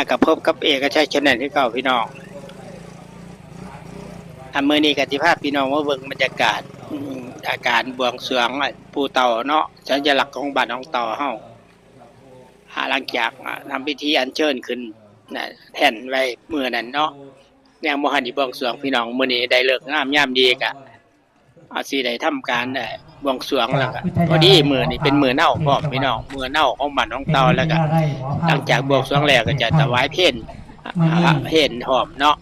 ກໍພົບກັບເອກະໄຊ Channel ຄືເກົ່າພີ່ນ້ອງ. ອາ ມື້ນີ້ກໍຊິພາພີ່ນ້ອງມາເບິ່ງບັນຍາກາດ ອາ ການບວງສວງ ອາ ປູ່ເຕົ່າເນາະ ສັນຍະລັກຂອງບ້ານຂອງເຕົ່າເຮົາ. ອາ ຫຼັງຈາກ ອາ ທຳພິທີອັນເຊີນຂຶ້ນນະ ແທ່ນໄວ້ມື້ນັ້ນເນາະ ຍັງບໍ່ທັນໄດ້ບວງສວງພີ່ນ້ອງ. ມື້ນີ້ໄດ້ເລີກງາມຍາມດີ ກະ ອາ ຊິໄດ້ທຳການ ເອີ ບວງສວງ ແລ້ວກະພໍດີມື້ນີ້ເປັນມື້ເນົາພ້ອມພີ່ນ້ອງ ມື້ເນົາຂອງບ້ານຂອງເຕົ່າ. ແລ້ວກະຫຼັງຈາກບວງສວງແລ້ວກໍຈະຖວາຍເພນ ອາ ພະເພນພ້ອມເນາະ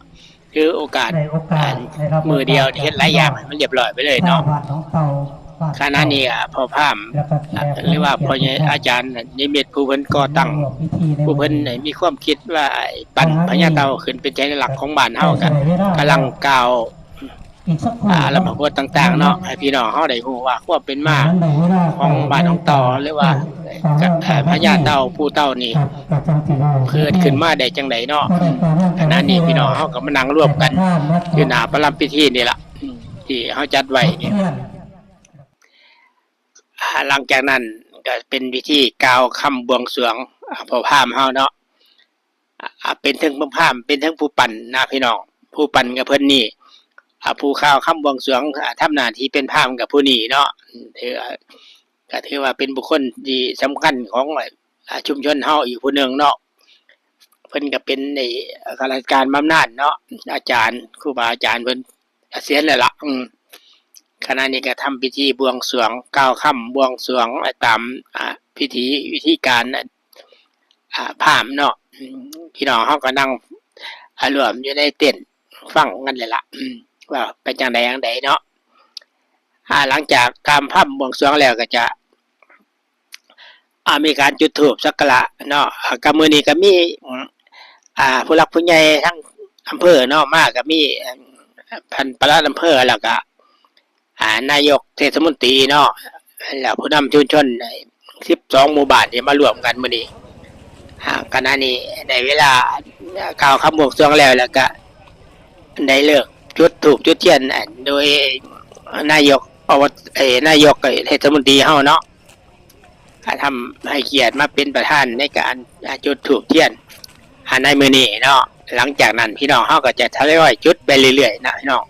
ຖືໂອກາດ ອາ ມື້ດຽວເຮັດຫຼາຍຢ່າງໃຫ້ມັນລຽບຮ້ອຍໄປເລີຍເນາະ. ຂະນະນີ້ ອາ ພໍ່ພາມ ອາ ຫຼືວ່າພໍ່ໃຫຍ່ອາຈານນິມິດ ຜູ້ເພິ່ນກໍ່ຕັ້ງ ຜູ້ເພິ່ນໄດ້ມີຄວາມຄິດວ່າ ອາ ປັ້ນພະຍາເຕົ່າຂຶ້ນເປັນສັນຍະລັກຂອງບ້ານເຮົາ ກະກຳລັງກ່າວ ອາ ລຳພະບົດຕ່າງໆເນາະ ໃຫ້ພີ່ນ້ອງເຮົາໄດ້ຮູ້ວ່າຄວາມເປັນມາຂອງບ້ານຂອງເຕົ່າ ຫຼືວ່າ ອາ ພະຍາເຕົ່າ ປູ່ເຕົ່ານີ້ ເກີດຂຶ້ນມາໄດ້ຈັ່ງໃດເນາະ. ຂະນະນີ້ພີ່ນ້ອງເຮົາກໍມານັ່ງລວມກັນຢູ່ໜ້າປະລຳພິທີນີ້ລະ ທີ່ເຮົາຈັດໄວ້ນີ້. ອາ ຫຼັງຈາກນັ້ນກໍເປັນພິທີກ່າວຄຳບວງສວງ ອາ ພໍ່ພາມເຮົາເນາະ. ອາ ເປັນເຖິງພໍ່ພາມ ເປັນເຖິງຜູ້ປັ້ນນະພີ່ນ້ອງ. ຜູ້ປັ້ນກໍເພິ່ນນີ້ ອາ ຜູ້ກ່າວຄຳບວງສວງ ອາ ທຳໜ້າທີ່ເປັນພາມກໍຜູ້ນີ້ເນາະ. ຖື ກໍຖືວ່າເປັນບຸກຄົນທີ່ສຳຄັນຂອງ ອາ ຊຸມຊົນເຮົາອີກຜູ້ໜຶ່ງເນາະ. ເພິ່ນກໍເປັນໄອ້ຂ້າລາຊະການບຳນານເນາະ ອາຈານ ຄູບາອາຈານເພິ່ນກະສຽນແລ້ວລະ. ອືມ ຂະນະນີ້ກໍທຳພິທີບວງສວງ ກ່າວຄຳບວງສວງຕາມ ອາ ພິທີ ວິທີການ ອາ ພາມເນາະ. ອືມ ພີ່ນ້ອງເຮົາກໍນັ່ງ ອາ ລວມຢູ່ໃນເຕັນຟັງກັນແຫຼະລະ ອືມ ວ່າເປັນຈັ່ງໃດຈັ່ງໃດເນາະ. ອາ ຫຼັງຈາກການພຳບວງສວງແລ້ວກໍຈະ ອາ ມີການຈຸດທູບສັກກາລະເນາະ. ອາ ກໍມື້ນີ້ກໍມີ ອາ ຜູ້ຫຼັກຜູ້ໃຫຍ່ທາງອຳເພີເນາະ ມາກໍມີ ອາ ທ່ານປະຫຼັດອຳເພີ ແລ້ວກໍ ອາ ນາຍົກເທດສະມົນຕີເນາະ ແລ້ວຜູ້ນຳຊຸມຊົນ ອາ ສິບສອງໝູ່ບ້ານທີ່ມາລວມກັນມື້ນີ້. ອາ ຂະນະນີ້ໄດ້ເວລາກ່າວຄຳບວງສວງແລ້ວ ແລ້ວກະໄດ້ເລີກຈຸດທູບຈຸດທຽນ ໂດຍນາຍົກ ອາ ນາຍົກເທດສະມົນຕີເຮົາເນາະ ກະທຳໃຫ້ກຽດມາເປັນປະທານໃນການ ອາ ຈຸດທູບທຽນ ອາ ໃນມື້ນີ້ເນາະ. ຫຼັງຈາກນັ້ນ ພີ່ນ້ອງເຮົາກໍຈະທະຍອຍຈຸດໄປເລື້ອຍໆນະພີ່ນ້ອງ.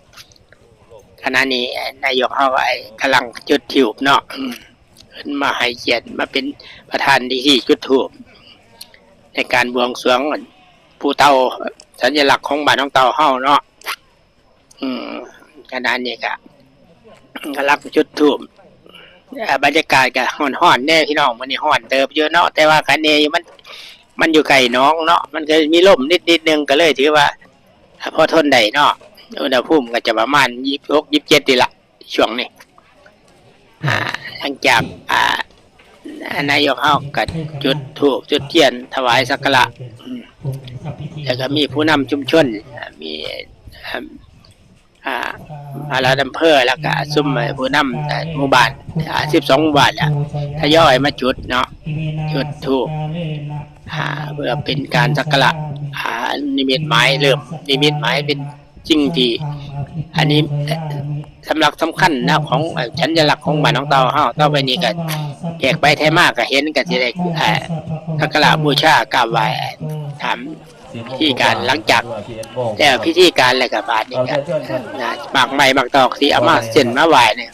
ຂະນະນີ້ນາຍົກເຮົາກໍກຳລັງຈຸດທູບເນາະ ອືມ ເພິ່ນມາໃຫ້ກຽດມາເປັນປະທານພິທີຈຸດທູບໃນການບວງສວງປູ່ເຕົ່າ ສັນຍະລັກຂອງບ້ານຂອງເຕົ່າເຮົາເນາະ. ອືມ ຂະນະນີ້ກະກຳລັງຈຸດທູບ ອາ ບັນຍາກາດກະຮ້ອນໆແດ່ພີ່ນ້ອງ ມື້ນີ້ຮ້ອນເຕີບຢູ່ເນາະ ແຕ່ວ່າຄະແນຢູ່ ມັນ ມັນຢູ່ໃກ້ໜອງເນາະ ມັນກໍມີລົມນິດໆໜຶ່ງ ກໍເລີຍຖືວ່າ ອາ ພໍທົນໄດ້ເນາະ. ອຸນຫະພູມກໍຈະປະມານຊາວຫົກ ຊາວເຈັດນີ້ລະ ຊ່ວງນີ້. ອາ ຫຼັງຈາກ ອາ ນາຍົກເຮົາກໍຈຸດທູບຈຸດທຽນຖວາຍສັກກາລະ ອືມ ແລ້ວກໍມີຜູ້ນຳຊຸມຊົນ ອາ ມີ ອາ ອາ ປະຫຼັດອຳເພີ ແລ້ວກະຊຸມຜູ້ນຳ ອາ ໝູ່ບ້ານ ອາ ສິບສອງໝູ່ບ້ານ ອາ ທະຍອຍມາຈຸດເນາະ ຈຸດທູບ ອາ ເພື່ອເປັນການສັກກາລະ ອາ ນິມິດໝາຍ ເລີ່ມນິມິດໝາຍເປັນສິ່ງທີ່ ອັນນີ້ ສຳລັບສຳຄັນນະ ຂອງ ອາ ສັນຍະລັກຂອງບ້ານຂອງເຕົ່າເຮົາ. ຕໍ່ໄປນີ້ກະແຂກໄປແຂກມາກະເຫັນ ກະຊິໄດ້ ອາ ສັກກາລະບູຊາກາບໄຫວ້ ຕາມ ພິທີການ. ຫຼັງຈາກແລ້ວພິທີການແລ້ວກະບາດນີ້ກະນະ ໝາກໄມ້ໝາກຕອກທີ່ເອົາມາເສັ້ນມາໄຫວ້ນີ້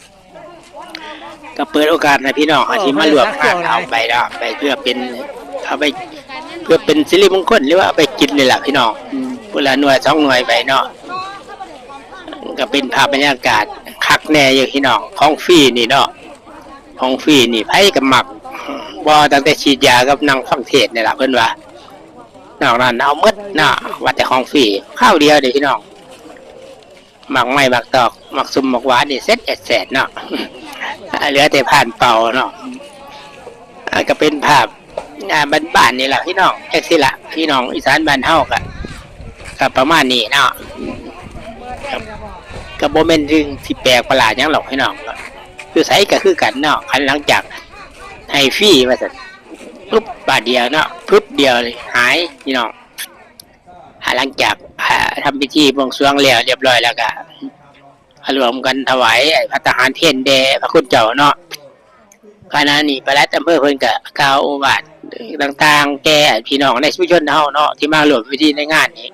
ກໍເປີດໂອກາດໃຫ້ພີ່ນ້ອງເຮົາທີ່ມາລວມງານເອົາໄປເນາະ ໄປເພື່ອເປັນ ເອົາໄປເພື່ອເປັນສິລິມົງຄົນ ຫຼືວ່າເອົາໄປກິນນີ້ລະພີ່ນ້ອງ ອືມ ຜູ້ລະໜ່ວຍສອງໜ່ວຍໄປເນາະ. ກໍເປັນພາບບັນຍາກາດຄັກແນ່ຢູ່ພີ່ນ້ອງ ຂອງຟຣີນີ້ເນາະ ຂອງຟຣີນີ້ໃຜກໍມັກ ບໍ່ ຕັ້ງແຕ່ສີດຢາກັບນັ່ງຟັງເທດນີ້ລະ ເພິ່ນວ່າ ນອກນັ້ນເອົາໝົດເນາະ ວ່າແຕ່ຂອງຟຣີ ຄາວດຽວເດ້ພີ່ນ້ອງ. ໝາກໄມ້ໝາກຕອກ ໝາກສົ້ມໝາກຫວານນີ້ເສັດແອດແສດເນາະ ເຫຼືອແຕ່ພານເປົ່າເນາະ. ອາ ກໍເປັນພາບ ອາ ບ້ານໆນີ້ລະພີ່ນ້ອງ ຈັ່ງຊີ້ລະ ພີ່ນ້ອງອີສານບ້ານເຮົາກໍ ກໍປະມານນີ້ເນາະ. ກໍ ກໍບໍ່ແມ່ນເລື່ອງທີ່ແປກປະຫຼາດຫຍັງດອກພີ່ນ້ອງ ຢູ່ໃສກໍຄືກັນເນາະ. ຄັນຫຼັງຈາກໃຫ້ຟຣີວ່າຊັ້ນ ປຶບ ບາດດຽວເນາະ ປຶບດຽວເລີຍ ຫາຍພີ່ນ້ອງ. ອາ ຫຼັງຈາກ ອາ ທຳພິທີບວງສວງແລ້ວລຽບຮ້ອຍແລ້ວ ກະມາລວມກັນຖວາຍ ອາ ພັດຕາຫານເພນແດ່ພະຄຸນເຈົ້າເນາະ. ຂະນະນີ້ປະຫຼັດອຳເພີເພິ່ນກະກ່າວໂອວາດ ຕ່າງໆ ແກ່ພີ່ນ້ອງໃນຊຸມຊົນເຮົາເນາະ ທີ່ມາຮ່ວມພິທີໃນງານນີ້.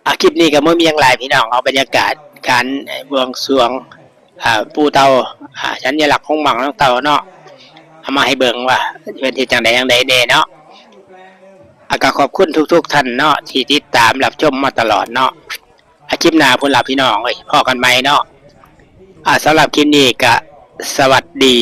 ອາ ຄລິບນີ້ກໍບໍ່ມີຫຍັງຫຼາຍພີ່ນ້ອງ ເອົາບັນຍາກາດການບວງສວງ ອາ ປູ່ເຕົ່າ ອາ ສັນຍະລັກຂອງໝາກຂອງເຕົ່າເນາະ ເອົາມາໃຫ້ເບິ່ງວ່າເພິ່ນເຮັດຈັ່ງໃດຈັ່ງໃດແດ່ເນາະ. ອາ ກໍຂອບຄຸນທຸກໆທ່ານເນາະ ທີ່ຕິດຕາມຮັບຊົມມາຕະຫຼອດເນາະ. ອາ ຄລິບໜ້າພຸ້ນລະພີ່ນ້ອງເອີຍ ພໍ້ກັນໃໝ່ເນາະ. ອາ ສຳລັບຄລິບນີ້ກໍສະຫວັດດີ.